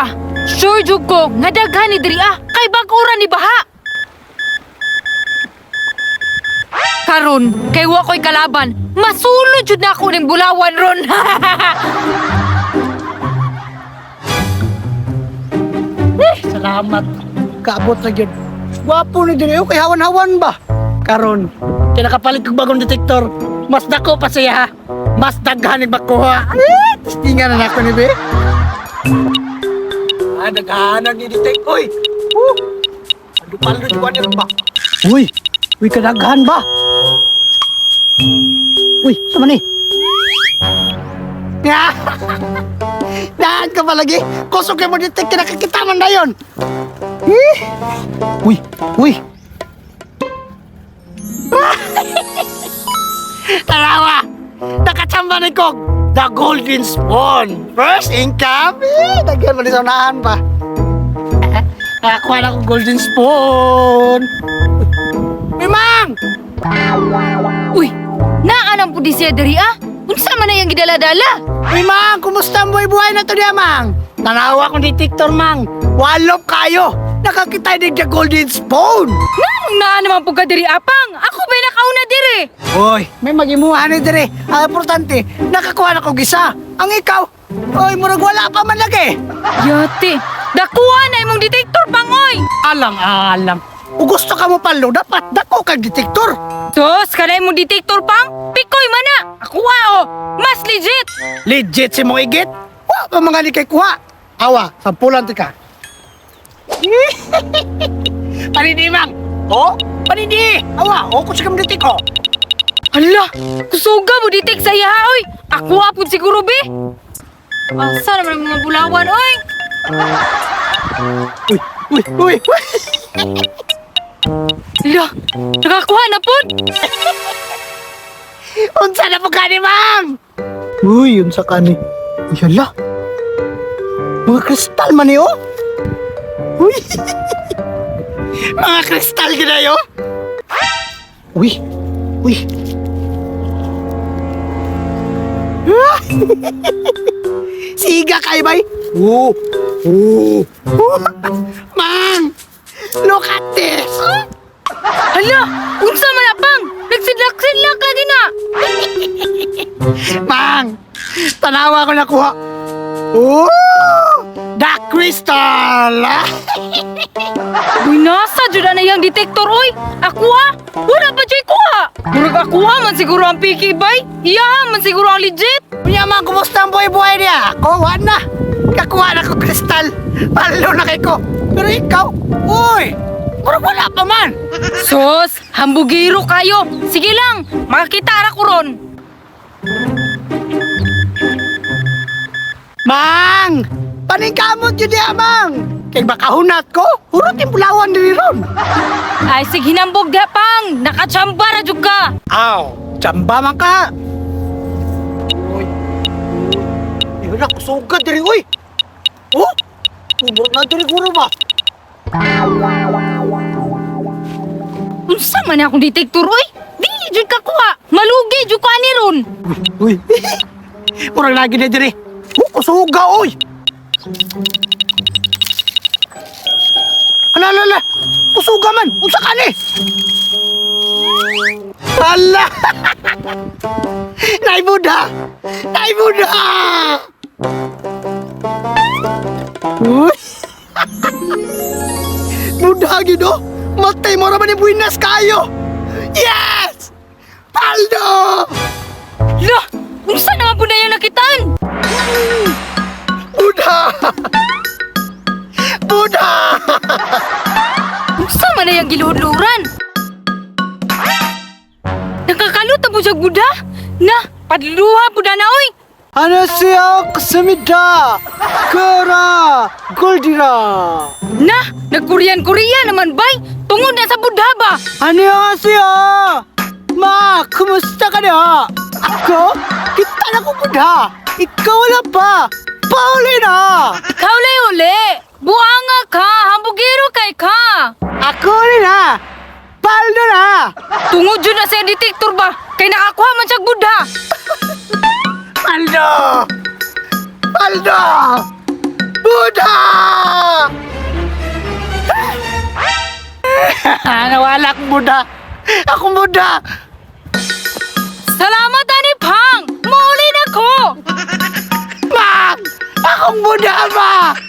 ah. Sure jud ko nga daghan ni diri ah, kay bag-o ra ni baha. Karon, kay wa ko'y kalaban, masulod jud na ako ning bulawan ron. Salamat. Kaabot na gyud. Gwapo ni diri kay hawan-hawan ba. Karon, kay nakapalit kog bagong detektor. Mas dako pa siya. Mas daghan ni makuha. Ay, testingan na nako ni be. Ah, daghan ni detect oy. Oh. Paldo jud ba? Uy, uy kadaghan ba? Uy, sama ni? Daan ka palagi. Kusog kay mo detect kinakakita man na yon. Eh! Uy, uy. Tarawa! Nakachamba ni Kog! The Golden Spoon! First income! Eh, daghan mo ni sa unahan pa. Nakakuha na akong Golden Spoon! Uy, Mang! Uy, naa nang pud siya diri ah. Unsa man na yang gidala-dala? Uy, Mang! Kumusta ang buhay-buhay na to niya, Mang? Tanawa akong detector, Mang! Walop kayo! Nakakita ni The Golden Spoon! Nganong naa naman pud ka diri apang? Ako ba'y nakauna diri? Hoy, may magimuha ni dire. Ang importante, nakakuha na kog isa. Ang ikaw, oy, murag wala pa man lagi. Yate, dakuha na imong detector pangoy. Alang-alang. Kung gusto ka mo palo, dapat dako kag detektor. Tos, kanay imong detector pang? Pikoy man na. Ako oh, mas legit. Legit si mong igit. Wa pa mga ni kay kuha. Awa, sampulan ti ka. Panidi, mang. Oh, panidi. Awa, oh, kung sa kam detek, oh. Hala, kusuga mo detect sa iya oy. Ako pud siguro be. Asa naman ang mga bulawan oy? Uy, uy, uy, uy. Hala, nakakuha na pud. Unsa na po ka ni ma'am? Uy, unsa ka ni? Uy, hala. Mga kristal man ni, oh. Uy. Mga kristal gina yo. Uy. Uy. Siga kay bay. Oh. Oh. Oh. Mang. Look at this. Hala, unsa man na pang? Nagsidlak-sidlak lagi na. Mang! Tanawa ko nakuha. Oh! The crystal! Uy, nasa jud na yang detector oy. Ako ah, wala pa jud kuha. Murag ako ah, man siguro ang piki bay. Iya man siguro ang legit. Unya mang, kumusta ang buhay-buhay niya? Ako, wala na. Kakuha na ko kristal. Palo na kay ko. Pero ikaw, uy! Murag wala pa man. Sos, hambugiro kayo. Sige lang, makakita ra ko ron. Mang! Paningkamot yun niya, mang! Kay baka hunat ko, hurot yung pulawan diri ron. Ay, sige hinambog diha pang. Nakachamba ra jud ka. Aw, tsamba man ka. Uy, uy. Wala, kusuga diri, uy. Oh, umurot na diri guro ba? Unsa man akong detector oy? Dili jud ka kuha. Malugi jud ka ani ron. Uy, uy. Murag lagi na diri. Oh, kusuga, uy. Ala, ala, ala. Kusuga man. Unsa ka ni? Ala! Naibuda! Naibuda! Uy! Buda gyud oh. Matay mo ra man ni buinas kayo. Yes! Paldo! Lah, unsa naman pud na yang nakitaan? Buddha! Buddha! Unsa man na yang giluhod-luhuran? Nakakalot na po siya buda? Na, padluha po na oy! 안녕하세요, 습니다. 거라 골디라. Na, nagkorean-korea naman bay! Tungod na sa Buddha ba? 안녕하세요. Ma, kumusta ka na? Ako? Kita na ko Buddha. Ikaw wala pa. Pauli na. Ikaw lay uli! Buanga ka! Hambugiro kay ka! Ako uli na. Paldo na. Tungod yun na sa detector ba? Kay nakakuha man siya Buddha! Paldo! Paldo! Buda! Nawala akong Buda. Akong Buda! Salamat ani Pang! Mauli na ko! Mang! Akong Buda ba?